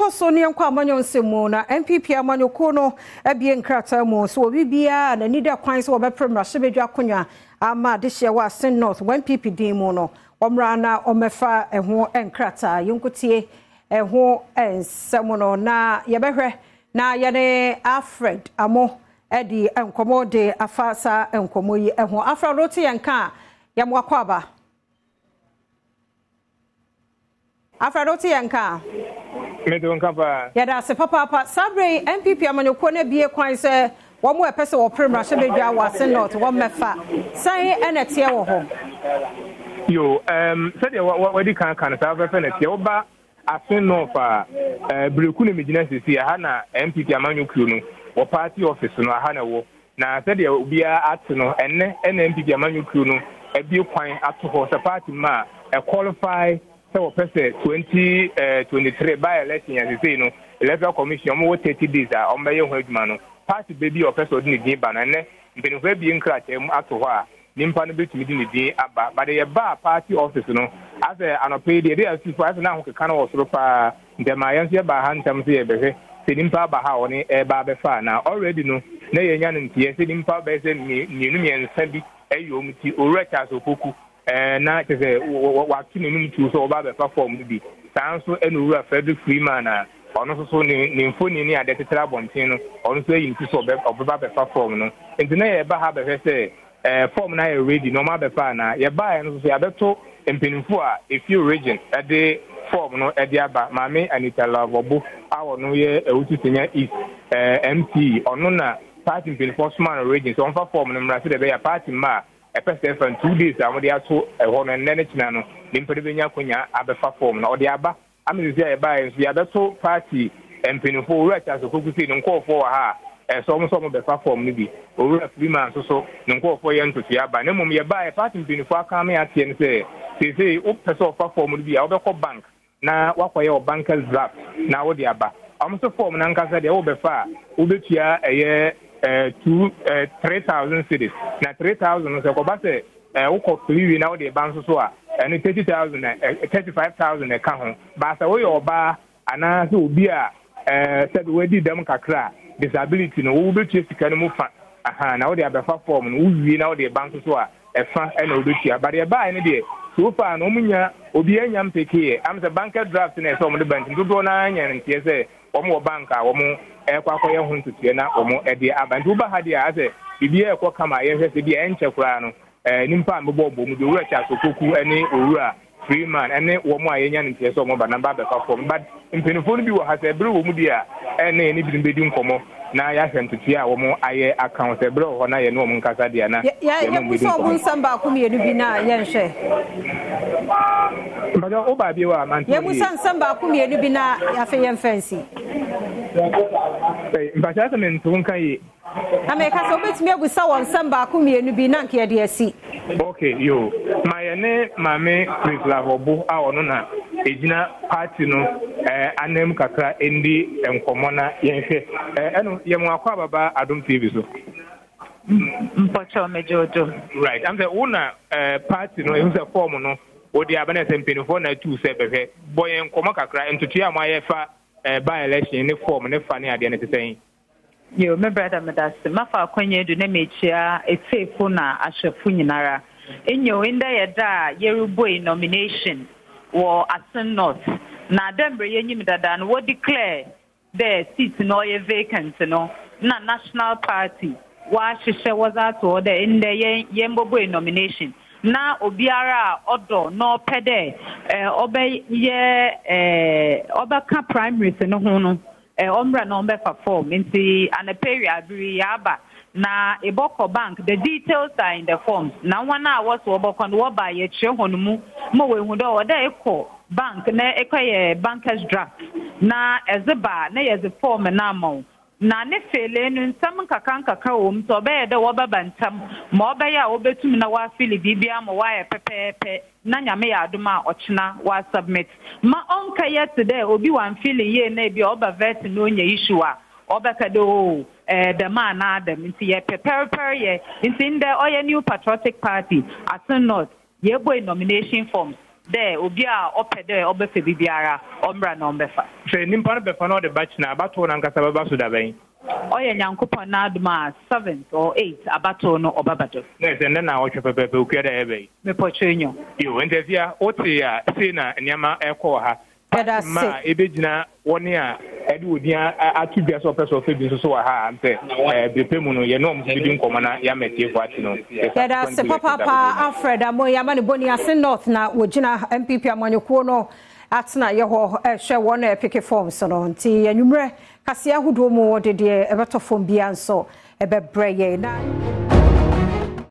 Yɛntoa so na yɛnkɔ amanyɔ nsɛm mu. Na NPP amanyɔkuo no abue nkrataa mu sɛ obi biara a n'ani da kwan sɛ wɔbɛpere mmarahyɛbadwa akonnwa ama adehyeɛ wɔ Asin North wɔ NPP din mu no, wɔmmra na wɔmmɛfa ɛho nkrataa. Yɛnkɔtie ɛho nsɛm no na yɛbɛhwɛ na yɛne Alfred Amoh adi nkɔmmɔ de afa saa nkɔmmɔ yi ho. Alfred, wote yɛn nka a, yɛma wakɔ aba. Alfred, wote yɛn nka a? Mete wo nka paa. Yɛda ase papaapa. Saa berɛ yi, NPP amanyɔkuo no abue kwan sɛ wɔn a ɛpɛ sɛ wɔpere mmarahyɛbadwa wɔ Asin North wɔmmɛfa. Sɛn na ɛteɛ wɔ hɔ? Yo, um, sɛdeɛ wadi kan ka no saa fɛfɛ na ɛteɛ. Woba Asin North a, uh, Bereku na megyina sisi. Aha na NPP amanyɔkuo no wɔ party office no, aha na ɛwɔ. Na sɛdeɛ obiara ate no, ɛnnɛ na NPP amanyɔkuo no abue kwan ato hɔ sɛ party mma a ɛqualify sɛ wɔpɛ sɛ 2023 by election a sesei no Electoral Commission wɔn wɔ 30 days a wɔbɛyɛ ho adwuma no, party ba bi a ɔpɛ sɛ ɔde ne din ba no, ɛnnɛ mpanimfoɔ abue nkrataa mu ato hɔ a nimpa no bɛtumi de ne din aba. But yɛbaa party office no, asɛ anɔpa yi deɛ yɛde asufoɔ asɛ na ahokeka no wɔ soro paa. Ntɛm ara, yɛn nso yɛbaa ha ntɛm sɛ yɛrebɛhwɛ sɛ nnipa aba ha a wɔne reba abɛfa anaa. Already no, na yɛanya no nteɛ sɛ nnipa bɛyɛ sɛ mmienu mmiɛnsa bi ayi wɔn ti. Owura Charles Opoku, ɛɛ, na kyerɛ sɛ wato n'anum tuo sɛ ɔba abɛfa fɔɔm no bi. Saa ara nso na Owura Frederick Freeman a ɔno nso so ne ne mfoni ne adeɛ tetere abɔnten no, ɔno nso ayi ne ti sɛ ɔbɛba abɛfa fɔɔm no. Nti na yɛreba ha abɛhwɛ sɛ Eh form no ayɛ ready na ɔmo abɛfa anaa? Yɛbaeɛ no nso yɛabɛto mpaninfoɔ a Efio region de form no de aba, Maame Anita Love Ɔbo a ɔno yɛ Awutu Senya East eh MP, ɔno na party mpaninfoɔ somaa no region sɛ ɔmfa form no mmra sɛdeɛ ɛbɛyɛ a party mma a ɛpɛ sɛ ɛfa no 2 days a wɔde ato ɛhɔ no ɛnnɛ ne kyena no nipa no bɛnya akwanya abɛfa form no ɔde aba. Ama sisi a yɛbaeɛ nso yɛabɛto party mpaninfoɔ, Owura Charles Opoku sei ne nkorɔfoɔ wɔ ha a ɛsɛ wɔn sɛ wɔbɛfa form no bi, Owura Freeman nso so ne nkorɔfoɔ yɛ ntotoeɛ aba. Na mmom yɛbaeɛ party mpaninfoɔ aka ama yɛateɛ ne sɛ seesei wopɛ sɛ wɔfa form no bi a wobɛkɔ bank na woakɔyɛ wo banker's draft na wode aba. Wɔn nso form no ankasa deɛ wobɛfa a wobɛtua ɛyɛ two 3,000 cedis na 3,000 no sɛ ɛkɔba sɛ Wokɔ firi wie na wode ba nso so a, ɛno 30,000 na 35,000 na ɛka ho. But sɛ woyɛ ɔbaa anaa sɛ obi a sɛbi wadi dɛm kakra a, disability no, wobɛtua sika no mu fa. Aha, na wode abɛfa form no, wowie na wode ba nso so a, ɛfa na wobɛtua. But deɛ ɛbaeɛ no deɛ, so far no, wɔn nya, obiara nya mpekeeɛ. Am sɛ banker draft na ɛsɛ wɔn de ba nti, dodoɔ no ara nya no nteɛ sɛ wɔn wɔ bank a wɔn ɛrekɔ akɔyɛ ho ntotoeɛ na wɔn de aba. Nti woba ha deɛ a, asɛ biribiara ɛrekɔ kama a yɛhwɛ sɛ bi a ɛnkyɛ koraa no, ɛɛ nipa a mebɔ bɔ mu de Owura Charles Opoku ne Owura Freeman ne wɔn a yɛnya no nteɛ sɛ wɔn ba na ba abɛfa fam. But mpanimfoɔ no bi wɔ ha sɛ ɛberɛ wɔ mu deɛ a, ɛne yɛne binom bɛdi nkɔmmɔ na yɛahwɛ ntotoeɛ a wɔn ayɛ aka ho. Sɛ ɛberɛ wɔ hɔ na yɛne wɔn nkasa deɛ a na yɛne wɔn bɛdi Yɛmmisa wɔn nkɔmmɔ. nsɛm baako mmienu bi na yɛnhwɛ. Mpakyɛ wo baa bio a mante wo yie. Yɛmmisa nsɛm baako mmienu bi na afei yɛmfa nsi. Ei, mpakyɛ asɛ mente wo nka yie. Na meka sɛ wobɛtumi abusa wɔn nsɛm baako mmienu bi na anka yɛde asi. Ok, yo. Ma yɛne Maame Priscilla Hɔbo a ɔno na ɛgyina party no eh, anam kakra ndi nkɔmmɔ na yɛnhwɛ. Eh, ɛno, yɛma wakɔ ababa Adom TV so. Mpɔkyɛw megye wo do. Right, am sɛ wo na eh, party no, ehu sɛ form no, wode aba na sɛ mpanimfoɔ na atu sɛ bɛhwɛ. Bɔ yɛn nkɔmmɔ kakra, ntotoeɛ a moayɛ fa eh, by election ne form ne fa ne adeɛ no te sɛn? Yo, me brother medase. Mafa akwanya yi do na mekyia etsiefo na ahwɛfo nyinara. Nyew, ndɛ yɛ da a yerubue nomination wɔ Asin North. Na dɛ mbrɛ yenyim dada no, wɔ declare dɛ seat no ɔyɛ vacant no, nna National Party wɔahyehyɛ wɔdze ato hɔ dɛ ndɛ yɛn yɛmbɔbue nomination na obiara a ɔdɔ na ɔpɛ dɛ ɔbɛyɛ ɔbɛka primaries no ho no ɔmbra na ɔmbɛfa form. Ntsi anapa ewiaber yi yɛaba na ebɔkɔ bank, the details are in the forms, na hɔn a wɔse wɔbɔkɔ no wɔba a yɛkyerɛ hɔn mu ma woehu dɛ ɔwɔ dɛ ekɔ bank na ekɔyɛ bankers draft na edze ba a na yɛdze form no ama wo. Na ne feelee no nsɛm nkakrankakra wɔ mu ntsi ɔbɛyɛ dɛ wɔbɛba ntsɛm ma ɔbɛyɛ a wobetum na wɔafeele biribiara ma ɔayɛ pɛpɛɛpɛ na Nyame yɛ adom a ɔkyena wɔasubmit. Ma ɔnnkɛyɛ tse dɛ obi ɔammfeele yie na bi a ɔba vetting na onya issue a ɔbɛka dɛ oh eh dɛm anaa dɛm ntsi yɛpɛ pɛrpɛryɛ ntsi ndɛ ɔyɛ New Patriotic Party, Asin North, Yɛbue nomination forms. Dɛ obi a ɔpɛ dɛ ɔbɛfa bi biara, ɔmbra na ɔmbɛfa. Sɛ nyimpa no bɛfa na ɔde ba kyena a, abatow no ankasa bɛba so dabɛn? Ɔyɛ Nyankopɔn n'adom a, seventh or eighth abatow no ɔbɛba do. Na ɛsɛ nnɛ naawɔtwe pɛpɛɛpɛ, Okuada a ɛreba yi. Mepɔkyerɛ nyo. Yo, enti Afia, wotee a, sei na nneɛma rekɔ wɔ ha. Yɛda Party mma ase. a ebegyina wɔn a ɛde wɔn din ato dwa sɛ wɔpɛ sɛ wɔfa bi nso so wɔ ha a, sɛ bere pɛ mu no, yɛne wɔn nso bedi nkɔmmɔ na yɛama atiefo ate no. The Yɛda ase subsequent bulletin papaapa ahodoɔ mu. Alfred Amoyi Amanebɔni Ase North na wɔgyina NPP amanyɔkuo no atenaeɛ hɔ rehwɛ wɔn a ɛpeke forms no nti anwummerɛ kaseɛ ahodoɔ mu wɔde deɛ ɛbɛtɔ fam biara nso bɛbrɛ yɛn na.